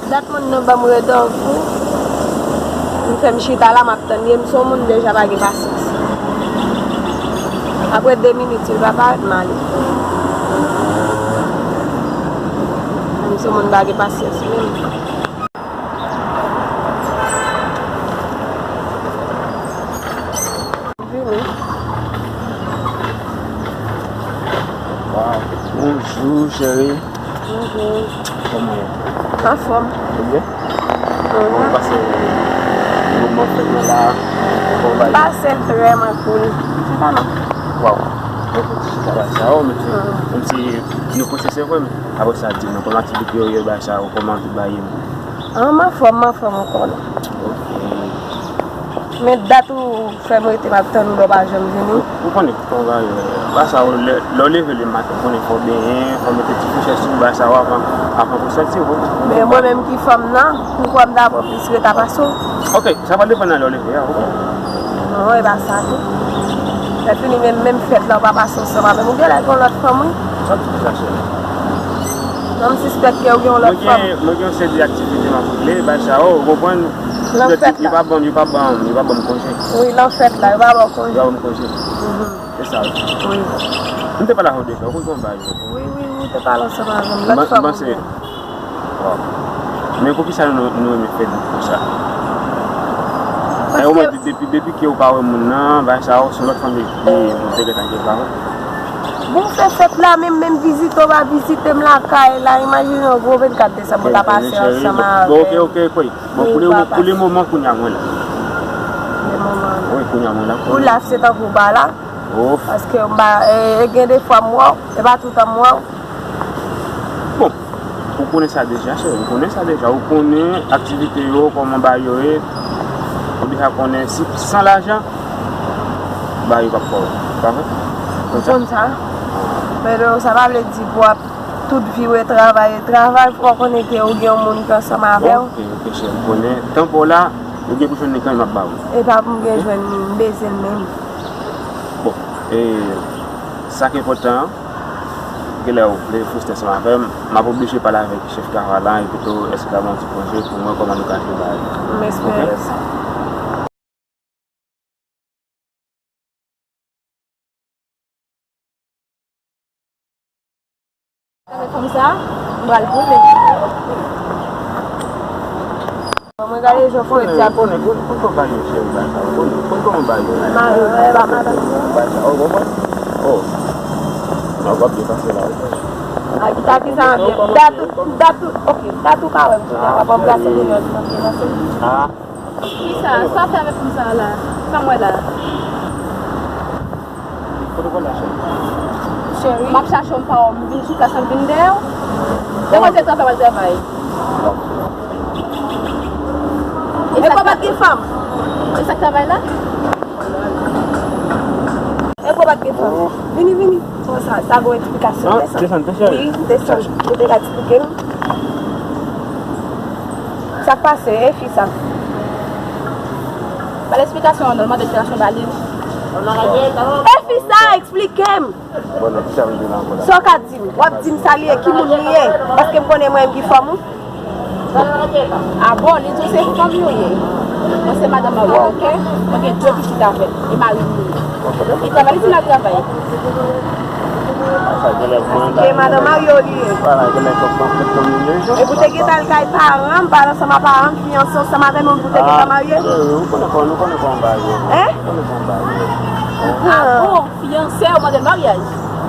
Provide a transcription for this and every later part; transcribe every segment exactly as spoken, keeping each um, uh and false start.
Dat moun nan ban m randevou. M fè m chita la, m ap tann li. M se yon moun deja pa gen pasyans. Apre de minit, si l pa parèt, m ale. M se yon moun pa gen pasyans menm. Vini. Waw. Bonjou, cheri. Bonjou. Kòman w ye? Anfòm. Ou byen? Mhm. Kòman w pase moman fèt mwen la? Kòman w pase? Pase l vrèman cool. Se pa mal. Waw. Mwen konn ti chita bay sa, o, men se, mhm, menm si nou prese, se vre, men apre sa, di m, kòman aktivite yo ye, bay sa, o, kòman tout bagay ye? An, m anfòm, m anfòm ankò la. Ok. Men dat ou fè m rete, m ap tann ou la, w pa janm vini. Ou konnen, kòman bagay yo ye. Ba sa, lè, lè w leve le maten, ou konnen fò w benyen, fò w mete ti fouchè sou ba sa, w avan, avan pou sòti, wi. Men mwen menm ki fanm nan, ou kwè m ta pran plis reta pase w? Ok, sa va depann nan lè w leve a, wi. Non, e pa sa tou. Lè fini menm, menm fèt la, ou pa pase ansanm avè m. Ou genlè gen lòt fanm, wi. Sa ki sa, cheri? Non, m sispèk ke ou gen yon lòt fanm. Mwen gen, mwen gen yon seri de aktivite m ap regle, bay sa, o, ou konprann? Nan fèt la. Yo pa ban, yo pa ban, yo pa ban m konje. Wi, nan fèt la, yo pa ban w konje. Yo pa ban m konje. Mhm. Se sa, wi. Wi. M te pale avè w de fè, ou konn kòman bagay yo. Wi, wi, wi, ou te pale ansanm avè m. Lòt fanm. Bon. Men poukisa nou, nou renmen fè dout konsa? Paske e omwen, depi, depi ke ou pa wè moun nan, bagay sa yo, se lòt fanm ki, ki te gentan gen pa wè. Bon, fè fèt la, menm, menm vizite w pa vizite m lakay la, imajine yon gwo vennkat desanm ou ta pase ansanm avè m. Bon, ok, ok, ok. Bon, pou le, pou le moman, kounye a mwen la. Le moman. Wi, kounye a mwen la. Ou la, se tankou w pa la. Paske m pa, e, e gen de fwa m wè w, e pa toutan m wè w. Bon, ou konnen sa deja, cheri, ou konnen sa deja. Ou konnen aktivite yo, kòman bagay yo ye. Ou deja konnen si san lajan, bagay yo p ap fè w. Pa vre? Ou konn sa? Men sa pa vle di pou w ap tout vi w e travay, e travay, fò w konnen ke ou gen yon moun ki ansanm avè w. Ok, ok, cheri, m konnen. Tan pa w la, ou gen pou jwenn li kanmenm, m ap ba ou. E pa pou m gen jwenn li, m bezwen l menm. Bon, e sa k enpòtan an, genlè ou vle frustre ansanm avè m, m ap oblije pale avèk chèf travay la, epi tou, èske l ap ban m ti konje pou m wè kòman nou ka jere bagay yo. M espere sa. Gade fanm sa, m pral boule. Mwen gade jan fò e di ap. Konnen, konnen, konnen kòman bagay yo cheri, bagay sa, konnen, konnen kòman bagay yo. Madanm, madanm. Bagay sa, ou konprann? Oh. Non, w ap byen pase la, wi. A, ki sa, ki sa, byen. Dat ou, dat ou, ok, dat ou pa wè m kounye a, w ap ranplase kounye a, w ap ranplase. Ah. Kisa? Sa w fè avèk fanm sa a la? Sa m wè la? Kote w pral la, cheri? Cheri, m ap chache w, m pa wè w, m vin chita san m vin dèyè w. Ou wè se travay w al travay. E kò pa t gen fanm? E sa k travay la? E kò pa t gen fanm? Vini, vini. Sa, sa gon eksplikasyon. Desann, desann, cheri. Wi, desann. Ou te ka eksplike m. Sa k pase, e fi sa? Ba l eksplikasyon an non, mande eksplikasyon ba li. E fi sa, eksplike m! Bon, nan ki sa m di la ankò la? Sa w ka di m? W ap di m sa li ye, ki moun li ye? Paske m konnen mwen menm ki fanm ou. A bon, li di w se fanm li w ye. Mwen se madanm Mario, ok? Mwen gen de pitit avè l, e mari m li ye. Li travay, li di l ap travay. Sa genlè mwen la. Se madanm Mario li ye. Vwala, genlè kòb nan kont fanmi li. Epi w te gentan al kay paran m, pale ansanm a paran m, fiyanse ansanm avè m, epi w te gentan marye? Ah, cheri, ou konnen kò-, nou konnen kòman bagay yo. Hein? Ou konnen kòman bagay yo. Ah bon, fiyanse ou mande l maryaj?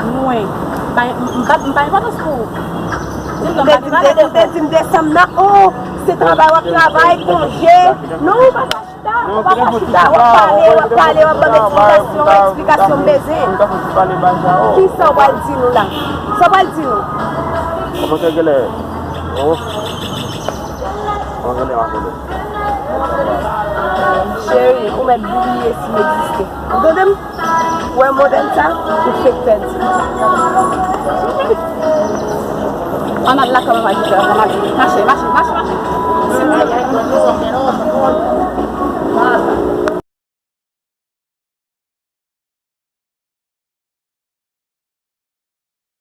Mwen. M pa, m pa, m pa enpòtans pou ou. Di m non, m pa gen valè devan w. Ou te di m desanm nan, oh, se travay w ap travay, konje. Non, ou pa ka chita, ou pa ka chita, w ap pale, w ap pale, w ap ban m eksplikasyon, eksplikasyon m bezwen. Kisa w pral di nou la? Sa w pral di nou? Kòman sa genlè? Oh. Kòman genlè w ap rele? Cheri, ou mèt bliye si m egziste. Ou tande m? Ou wè modèl sa? Ou fèk pèdi. Ann al lakay mwen, mache, mache, mache, mache.